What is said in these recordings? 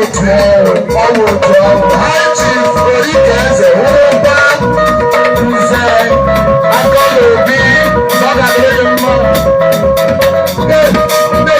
Otu ọrụ, ọwụ otu ọrụ. High Chief Orike Eze wụrụkwa Nze Akọlobi, ọ ga-adịrị gị mma. Ee, ndị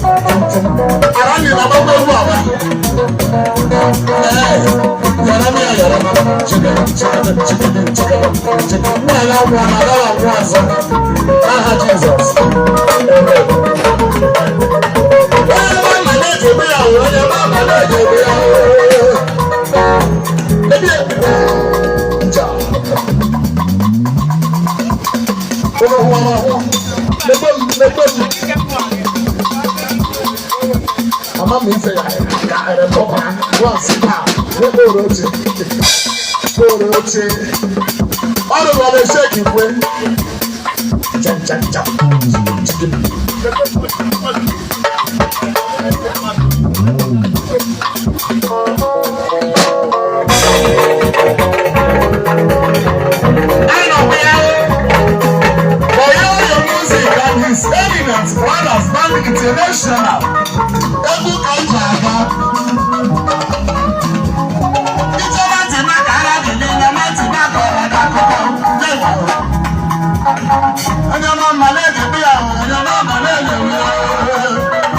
Ara mi na gbogbo ewu àwa. Ee, yàrá mi yàrá mi, chicken chicken chicken chicken chicken. Nna ya nwụọ na agaghị anwụ ọzọ. N'aha Jizọs. Amen. Onye ma na-ejebe ya wụ onye ma na-ejebe ya wụ. Ebe nja. Ụlọ hụ ama hụ. Lekwe m, lekwe m. Ama m ife ya ka ere mbọba once taa. Wekporo oche. Kporo oche. Ọ rụrụ ọrụ esheki kwe. Cham cham cham. Chicken. I know where. Oyoyo Music and his eminent brothers band international. Egwu ka eji aga. Ichọba ntị maka ara dị n'ile ma ntị maka ọra ga-akọkọ. Onye ọma mma na-edebe ya, onye ọma mma na-edebe ya.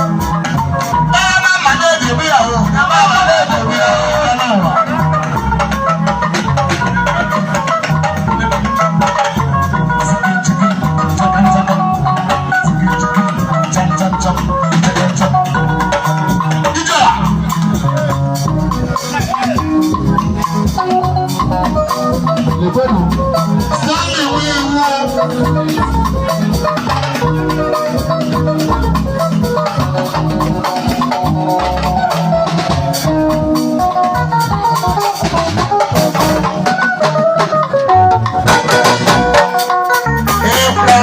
Onye ọma mma na-edebe ya, onye ọma mma na-edebe ya. Stanley Wiwu. Ekwe.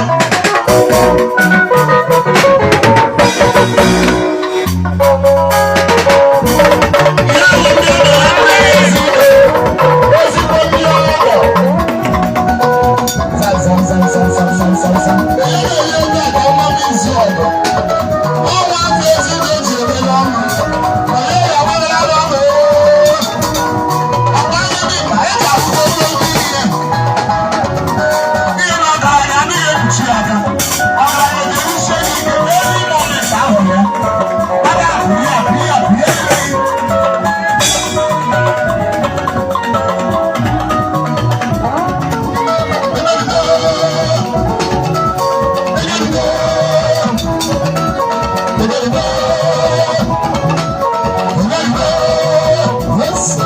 Ya bụ ndị ọrụ ha na-ezigbo ezigbo ndị ọrụ. Zam zam zam zam zam zam zam zam. Onye na-enye oge a ka ọma m izu ọgụ. Ọnwa afọ ezigbo eji eme n'ọnụ. Onye ya nwere n'ọnụ. Ọkwa ihe dị mkpa eji akwụkwọ ogologo ihe. Ihe na-aga anya adịghị ekpuchi aka. Ọgaranya ga-erusie gị ike every moment ahụ ya. A ga-apụ ya apụ ya apụ ya erighị. Yes.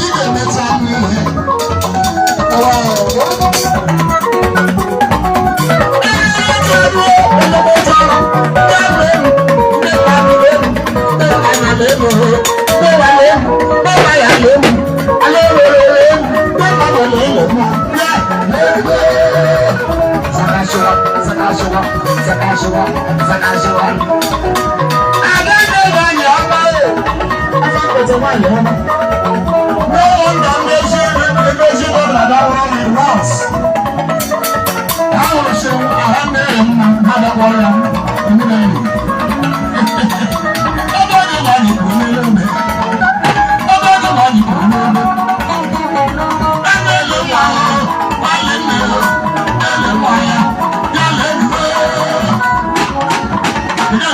Ị ga-emecha ihe. Nwaanyị ọma. No wonder Ngozi Ngozi nọ na dawara the house. Ha hụrụ sị aha nne mma ha dakpọrọ ya ndị na-eri. Ebe ọ dị nwaanyị kwuru n'elu eme. Ebe ọ dị nwaanyị kwuru n'elu. Ebe ele nwa nwaanyị nne ele nwa ya ya lee. Ya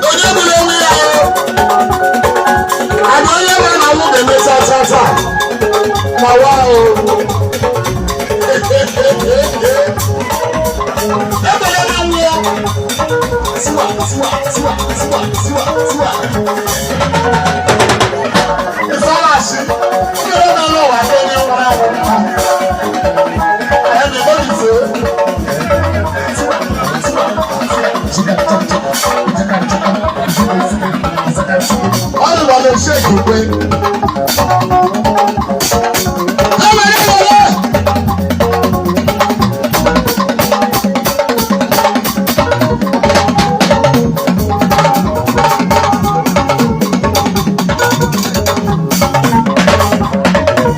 Onye bụrụ onwe ya ada onye nwere na nwụ ga-emecha taa taa na wa o ebele na nwụọ siwa siwa siwa siwa siwa siwa ịsọlachi ndị na n'ụwa ndị onye nwụrụ anwụ mma ẹni bọ́ọ̀lù fún siwa siwa. Wọ́n lè ṣe ìgbé.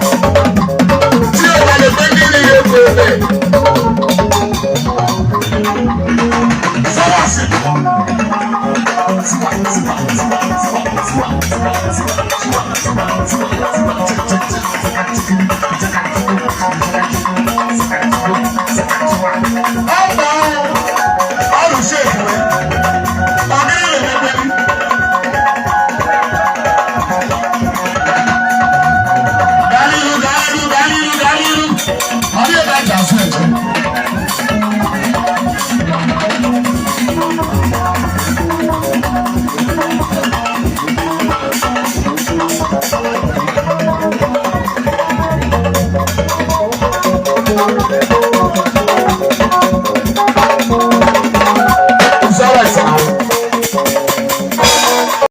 Tí o bá lè gbé nílé epo rẹ̀. Sọ́wọ́ sí. Tiwa, tiwa, tiwa, tiwa, tiwa, tiwa, tiwa, tiwa, tiwa, tiwa.